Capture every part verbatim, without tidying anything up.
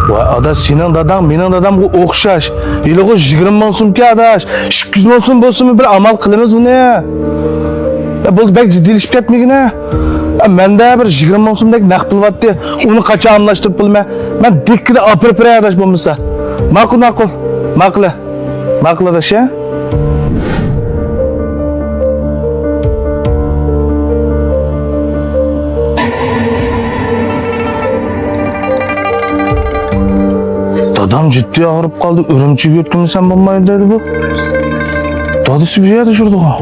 ۋاي ئاداش، سېنىڭ داداڭ مېنىڭ دادامغا ئوخشاش. ھېلىغۇ يىگىرمە مىڭ سومكەن ئاداش. ئىككى يۈز مىڭ سوم بولسىمۇ بىر ئامال قىلىمىز ئۇنى. يا بولدى، بەك جىددىيلىشىپ كەتمىگىنە. يا مەندە بىر يىگىرمە مىڭ سومدەك نەق پۇل بارتى. ئۇنى قاچان ئاممىلاشتۇرۇپ بولىمەن؟ مەن دىككىدە ئاپىرىپ بېرەي ئاداش بولمىسا. ماقۇل، ماقۇل. ماقۇل. ماقۇل ئاداش، ھە؟ دادام جىددىي ئاغرىپ قالدى، ئۈرۈمچىگە يۆتكىمىسەم بولمايدۇ دەيدۇ بۇ. دادىسى بۇ يەردە يۈرىدىغۇ.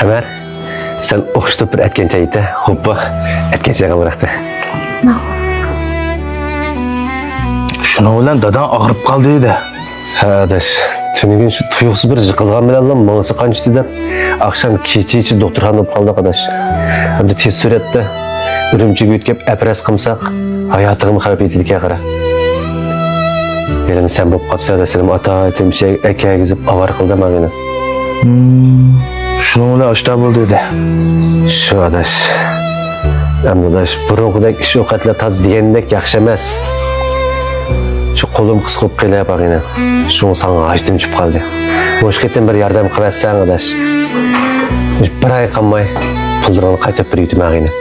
قەمەر، سەن ئوخشىتىپ بىر ئەتكەن چاي ئېيت-دە، خوپپا، ئەتكەن چايغا ئامراقتا. شۇنىڭ بىلەن داداڭ ئاغرىپ قالدى دە. ھە، ئاداش. تۈنۈگۈن شۇ تۇيۇقسىز بىر يىقىلغان بىلەنلا مېڭىسى قانچىدى دەپ، ئاخشام كېچىچە دوختۇرخانىدا بولۇپ قالدۇق، ئاداش. ئەمدى تېز سۈرئەتتە ئۈرۈمچىگە يۆتكەپ ئەپرەس قىلمىساق، ھاياتىغىمۇ خەۋپ يېتىدىكەن، قارا. ھېلىمۇ سەن بولۇپ قاپسەن، ئاداش. ھېلىمۇ ئاتا-ئايتىم ئىشەك ئەكەگۈزۈپ ئاۋارە قىلدى ماڭىنى. ھىم، شۇنىڭ بىلەن ئاشتا بولدى دە. شۇ، ئاداش. ئەمدى ئاداش، بۇرۇنقىدەك ئىش ئۇ قەتلەر تازا دېگەندەك ياخشى ئەمەس. شۇ قولۇم قىسقا بولۇپ قېلىپ باغىنە. شۇڭا ساڭا ھاجىتىم چۈشۈپ قالدى. مۇشۇ قېتىم بىر ياردەم قىلىۋەتسەڭ، ئاداش. بىر ئاي قالماي پۇللىرىڭنى قايتۇرۇپ بېرىۋېتىمەن، ئاغىنە.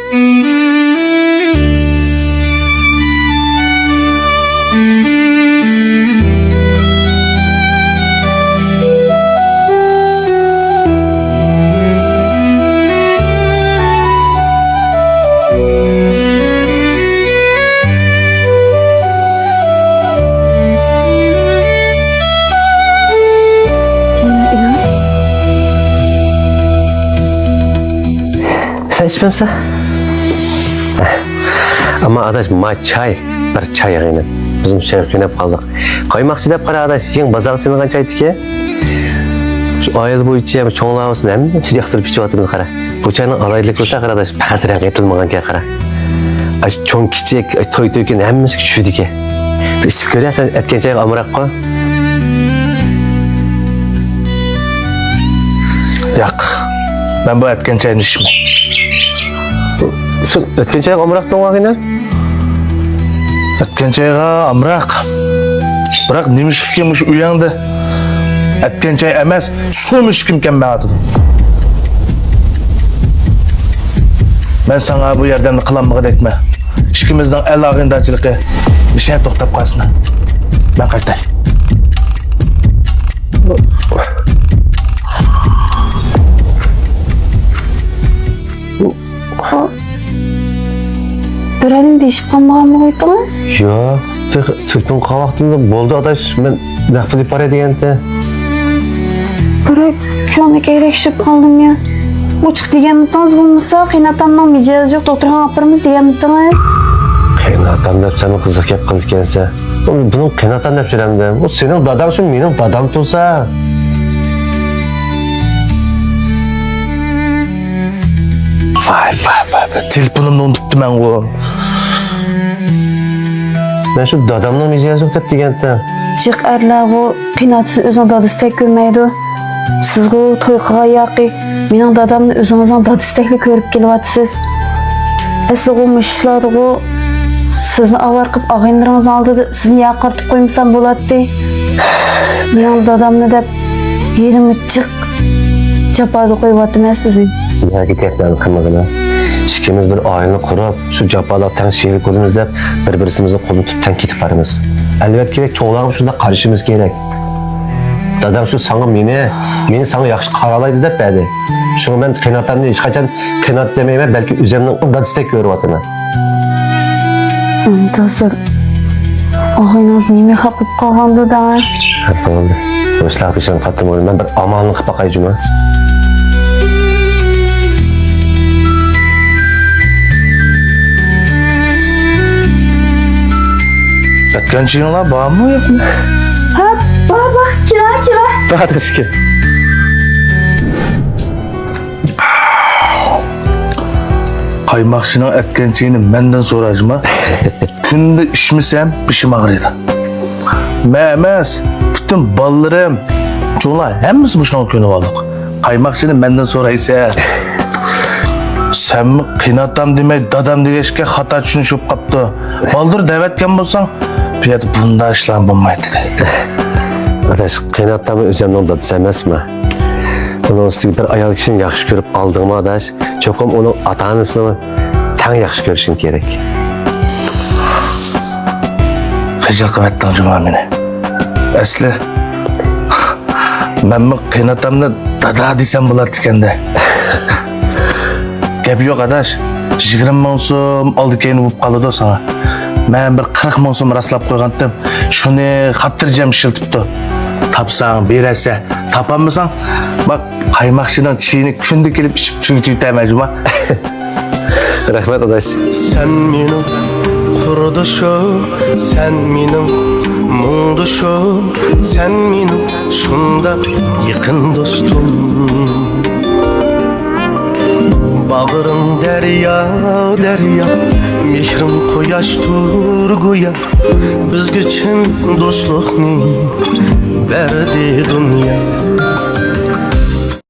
سەن ئىچمەمسەن؟ ئەمما ئاداش، ما چاي، بىر چاي يەڭ. بىز مۇشۇ چايغا كۆنۈپ قالدۇق. قايماقچى دەپ قارا ئاداش، يېڭى بازارغا سېلىنغان چايدىكى. شۇ ئائىلە بويىچە چوڭلار بولسۇن، ھەممىمىز ياقتۇرۇپ ئىچىۋاتىمىز، قارا. بۇ چاينىڭ ئالاھىدىلىكى بولسا، قارا ئاداش، پەقەت رەڭ ئېيتىلمىغانكەن، قارا. ئاي، چوڭ كىچىك، ئاي، توي تۆكۈن ھەممىسىگە چۈشىدىكەن. بىر ئىچىپ كۆرە، سەن ئەتكەن چايغا ئامراققۇ. ياق، مەن بۇ ئەتكەن چاينى ئىچمەي. سەن ئەتكەن چايغا ئامراقتىڭ، ئاغىنە؟ ئەتكەن چايغا ئامراق. بىراق نېمىشقىكىن مۇشۇ ئۆيەڭدە ئەتكەن چاي ئەمەس، سۇمۇ ئىچكۈم كەلمەيۋاتىدۇ. مەن ساڭا بۇ ياردەمنى قىلالمىغۇدەكمەن. ئىككىمىزنىڭ ئەل ئاغىنىدارچىلىقى مۇشۇ يەردە توختاپ قالسۇن. مەن قايتاي. بىرەرنى دېيىشىپ قالمىغانمۇ قويدىڭىز؟ ياق، تېخى تېلېفون قىلغان ۋاقتىمدا بولدى ئاداش، مەن نەق پۇل ئېلىپ باراي دېگەنتى. بىراق كۆڭلۈم كەيلەكشىپ قالدىم يا. ئوچۇق دېگەنمىدىڭىز بولمىسا، قېيىنئاتامنىڭ مىجەزى يوق، دوختۇرخانىغا ئاپىرىمىز دېگەنمىدىڭىز؟ قېيىنئاتام دەپ سەنمۇ قىزىق گەپ قىلىدىكەنسەن. بۇنىڭ قېيىنئاتام دەپ سۆيلەمدىم. ئۇ سېنىڭ داداڭ شۇ، مېنىڭ دادام تۇرسا. ۋاي، ۋاي، ۋاي، ۋاي، تېلېفونۇمنى ئۇنتۇپتىمەنغۇ. مەن شۇ دادامنىڭ مىجەزى يوق دەپ دېگەنتىم. جىق ئەرلەرغۇ قېيىنئاتىسىنى ئۆزىنىڭ دادىسىدەك كۆرمەيدۇ. سىزغۇ توي قىلغان ياقى مېنىڭ دادامنى ئۆزىڭىزنىڭ دادىسىدەكلا كۆرۈپ كېلىۋاتىسىز. ئەسلىغۇ مۇشۇ ئىشلاردىغۇ سىزنى ئاۋارە قىلىپ ئاغىنىلىرىڭىزنىڭ ئالدىدا سىزنى يەرگە قارىتىپ قويمىسام بولاتتى. مېنىڭ دادامنى دەپ ھېلىمۇ جىق جاپادا قويۇۋاتىمەن سىزنى. يەرگە گەپلەرنى قىلمىغىنا. ئىككىمىز بىر ئائىلىنى قۇرۇپ، شۇ جاپالىق تەڭ شېرىك بولىمىز دەپ، بىر-بىرىمىزنىڭ قولىنى تۇتۇپ تەڭ كېتىپ بارىمىز. ئەلۋەتتە كېرەك، چوڭلارغا شۇنداق قارىشىمىز كېرەك. داداڭ شۇ ساڭا مېنى، مېنى ساڭا ياخشى قارالايدۇ دەپ بەردى. شۇڭا مەن قېيىنئاتامنى ھېچقاچان قېيىنئاتا دېمەيمەن، بەلكى ئۆزۈمنىڭ دادىسىدەك كۆرۈۋاتىمەن. ئەمدى ھازىر ئاغىنىڭىز نېمە خاپا بولۇپ قالغاندۇ دەڭ؟ خاپا بولدى. بۇ ئىشلارغا بېشىڭنى قاتتىمىغىن. مەن بىر ئامالنى قىلىپ باقاي جۇمۇ. ئەتكەن چېيىڭلار بارمۇ يوقمۇ؟ ھە، بار، بار. كېلە، كېلە. بار، تاشكى. قايماقچىنىڭ ئەتكەن چېيىنى مەندىن سورا جۇما. كۈندە ئىچمىسەم بېشىم ئاغرىيدۇ. مەن ئەمەس، پۈتۈن بالىلىرىم، چوڭلار ھەممىسى مۇشۇنىڭغا كۆنۈۋالدۇق. قايماقچىنى مەندىن سورايسەن. سەنمۇ قېيناتام دېمەي دادام دېگەچكە خاتا چۈشىنىش بولۇپ قاپتۇ. بالدۇر دەۋەتكەن بولساڭ، بۇ يەردە بۇنداق ئىشلار بولمايتتى. ئاداش، قېيناتام ئۆزۈمنىڭ دادىسى ئەمەسمۇ؟ ئۇنىڭ ئۈستىگە بىر ئايال كىشىنى ياخشى كۆرۈپ ئالدىڭمۇ ئاداش؟ چوقۇم ئۇنىڭ ئاتا-ئانىسىنى تەڭ ياخشى كۆرۈشۈڭ كېرەك. خىجىل قىلىۋەتتىڭ جۇما مېنى. ئەسلى مەنمۇ قېيناتامنى دادا دېسەم بولاتتىكەندە. گەپ يوق ئاداش، يىگىرمە مىڭ سوم ئالدى كەينى بولۇپ قالىدۇ ساڭا. مەن بىر قىرىق مىڭ سوم راسلاپ قويغانتىم، شۇنى خاتىرجەم ئىشلىتىپتۇ. تاپساڭ بېرەسەن، تاپالمىساڭ، باق، قايماقچىنىڭ چېيىنى كۈندە كېلىپ ئىچىپ چۈگىتىۋېتەرمەن جۇما. رەھمەت ئاداش. سەن مېنىڭ قۇردىشىم، سەن مېنىڭ مۇڭدىشىم، سەن مېنىڭ شۇنداق يېقىن دوستۇم. باغرىڭ دەريا، دەريا، مېھرىڭ قۇياشتۇر گويا. بىزگە چىن دوستلۇقنى بەردى دۇنيا.